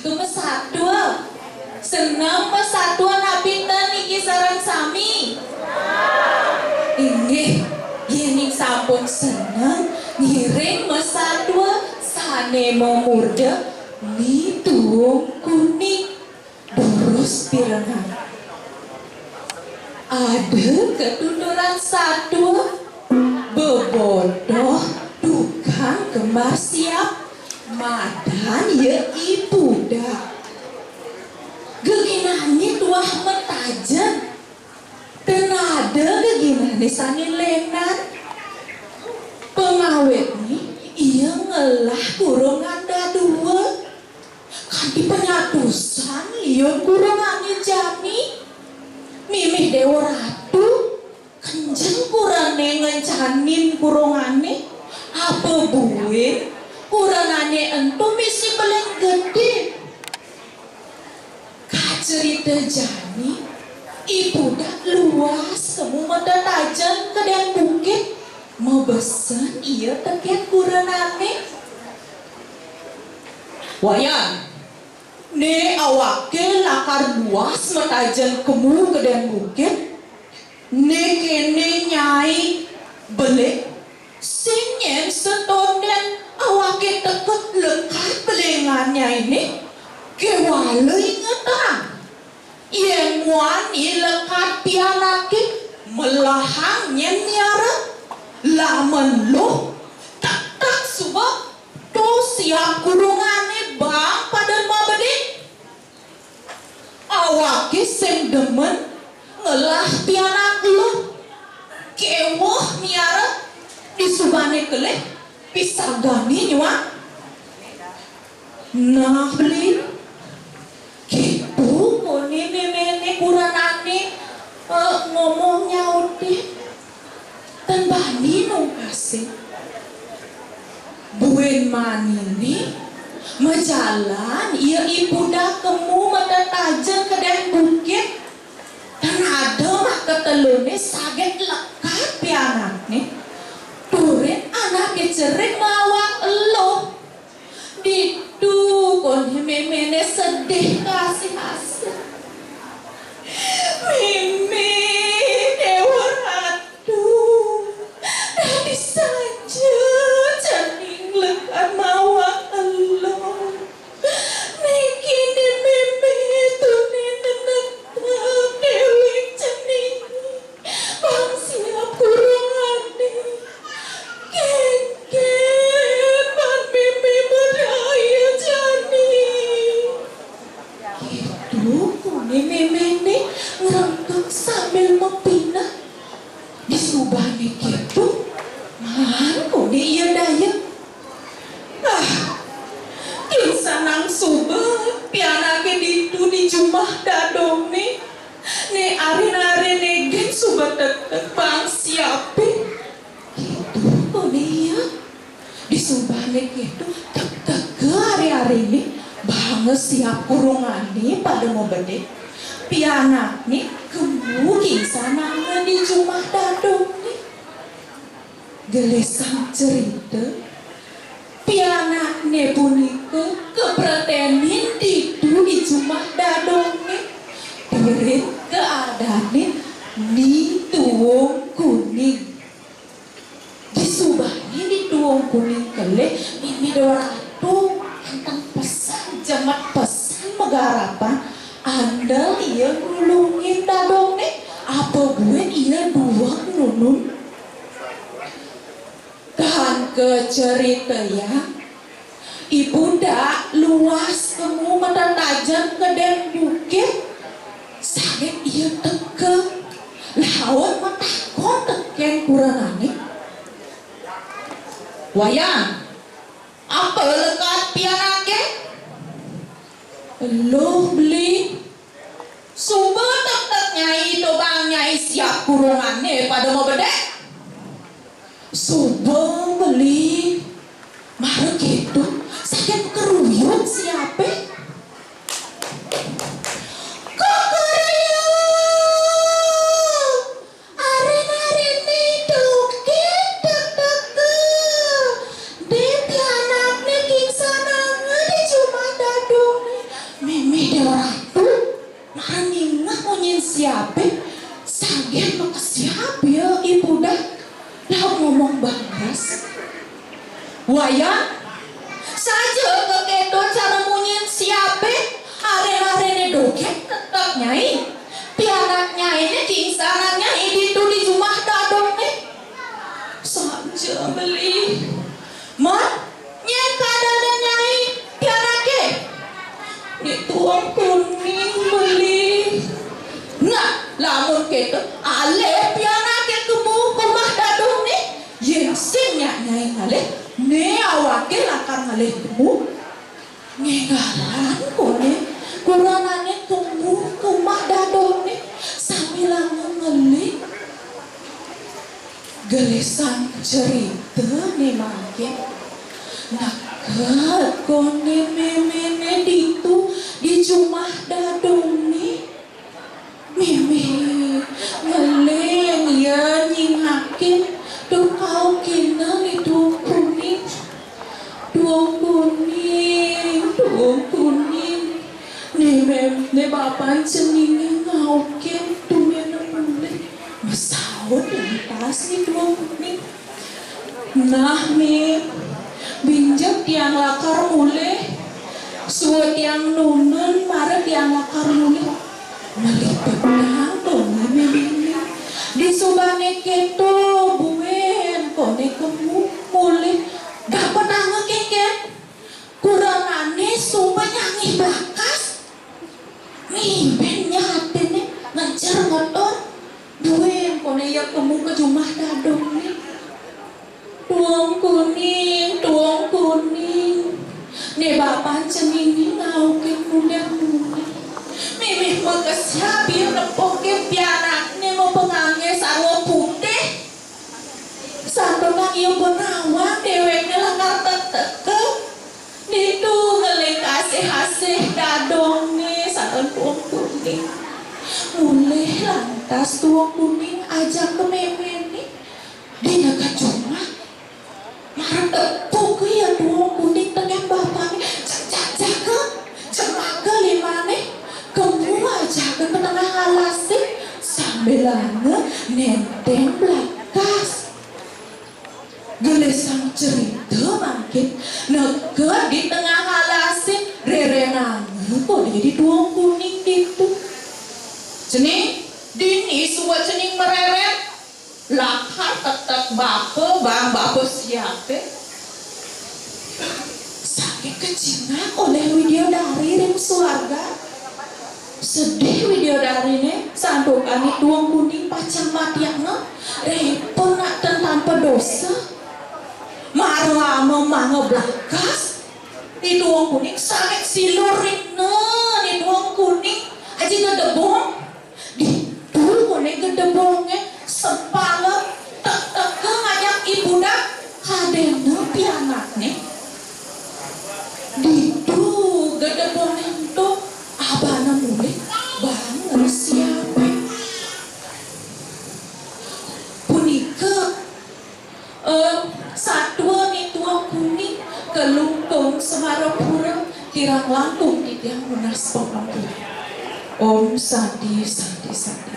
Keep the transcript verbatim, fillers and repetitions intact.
Tumesatua. Seneng mesatua napi ten niki sareng sami? Inggih, yéning sampun seneng, ngiring mesatua sané mamurda Ni Tuung Kuning. Durus pirengang. Ada katuturan satua, bebotoh, tukang gembar siap, madan ya I Pudak. Geginané tuah matajen. Ten ada geginané sané lénan. Pangawitné ia ngelah kurungan dadua. Kanti panyatusan liun kurungané jani. Mimih Déwa Ratu, kenjeng kurené ngencanin kurungané. Apa buin kurenané ento misi beling gedé. Kacerita jani, I Pudak luas kemu matatajen ka dén bukit, mabesen ia tekén kurenané. Wayan, né awaké lakar luas matajen kemu ka dén bukit, né kéné Nyai Beling, sing nyén setondén awaké teka lekad belingan Nyainé, kéwala ingetang. Yén muani lekad pianaké melahang nyén miara, lamun luh, tektek suba, to siap kurungané baang pada mabedik. Awaké sing demen ngelah pianak luh, kéweh miara, disubané kelih pisagané nyuang. Nah, Beli. Kéto koné méméné kurenané, eh, ngomong nyautin. Tan bani nungkasin. Buin maniné, majalan ia I Pudak kemu matatajen ka dén bukit. Tan ada mah keteluné saget lekad pianakné. Turin anaké cerik mawak eluh. Ditu koné méméné sedih kasih-kasih. Mimih Déwa Ratu, dadi saja cening lekad mawak eluh. Niki né mimih tuni nenektek déwék cening. Pang siap kurungané. Kénkén pan mimih madaya jani. Kéto koné méméné ngrengkek sambil mapineh. Disubané kéto, maan koné ia daya. Ah, kingsanang suba pianaké ditu di jumah dadongné. Né ari-ariné gén suba tektek pang siapé. Kéto koné ia. Disubané kéto, tekteka ari-ariné, baanga siap kurungané pada mabedik. Pianakné kemu kingsananga di jumah dadongné. Gelisang cerita, pianakné punika kapreténin ditu di jumah dadongné. Turin keadané Ni Tuung Kuning. Disubané Ni Tuung Kuning kelih mimih Déwa Ratu, énten pesan, jemet pesan, magarapan, andel ia nulungin dadongné, apa buin ia dueg nunun. Tan kacaritayang, I Pudak luas kemu matatajen ka dén bukit, saget ia teka, laut matakon tekén kurenané. Wayan, apa lekad pianaké? Eluh, Beli. Suba tektek Nyai, to baang Nyai siap kurungané pada mabedik. Suba, Beli. Mara kéto, saget kekeruyuk siapé. Kekeruyuk! Arin-ariné dogét tekteka. Dé pianakné kingsananga di jumah dadongné. Ratu, mara ningeh munyin siape, saget makesiab ya I Pudak. Laut ngomong baras. Wayan, saja keketo cara munyin siape, aren-arene dogén tetep Nyai. Pianak Nyaine kingsanan Nyai ditu di jumah dadongne. Saja beli. Mon, nyén keadaan Nyai pianake? Ni Tuong Kuning beli. Nah, lamun keto, alih pianake kemu ka umah dadongne. Yen sing nyak Nyai ngalih, ne awake lakar ngalih kemu. Ngenggalan kone, kuranane kemu ka umah dadongne, sambilanga ngeling. Gelisang cerita ne mangkin. Neked kone memene ditu di jumah dadongne. Meme ngeling ya nyingakin, duh, kaukina ni Tuong Kuning. Tuong Kuning, Tuong Kuning. Ne mem, ne bapan ceninge ngaukin, tumena mulih. Masaut lantas ni Tuong Kuning. Nah, Mim, binjek tiang lakar mulih. Suwa tiang nunun, mara tiang lakar mulih. Malih petang kone memene. Disubane keto, buin kone kemu mulih. Dah petanga kengken. Kuranane suba nyangih blakas. Mimpen nyatene ngejer motor. Buin kone ya kemu ka jumah dadongne. Tuong Kuning, Tuong Kuning. Ne bapan ceninge ngaukin mulih-mulih. Mimih makesiab ya nepukin pianakne mapangangge sarwa putih. Santukan ya benawan dewekne lakar tek-, teka. Ditu ngeling kasih-asih dadongne sareng Tuong Kuning. Mulih lantas Tuong Kuning ajaka memene. Dina ka jumah, mara tepuk ya Tuong Kuning tengen bapane. Jak, jak, jaka, jemaka limane. Kemu ajaka ka tengah alase, sambilanga nenteng blakas. Gelisang cerita mangkin, neked di tengah alase, rerenanga kone Tuong Kuning ditu. Cening, dini suba cening mareren, lakar tetep bapa, bang bapa siape. Saking kecingak olih widadari ring suarga. Sedih widadarine, santukan Tuong Kuning pacang matianga, repa nak ten tanpa dosa. Mara mangga blakas, Ni Tuong Kuning saget silurina, Ni Tuong Kuning aji gedebong. Ditu kone gedebonge sempala tek-, teka ngajak I Pudak, kadena pianakne. Ditu gedebonge ento abana mulih bang siape. Punika, eh, satua Ni Tuong Kuning, Klungkung Semarapura, kirang langkung titiang nunas pangampura. Om Santi, Santi, Santi.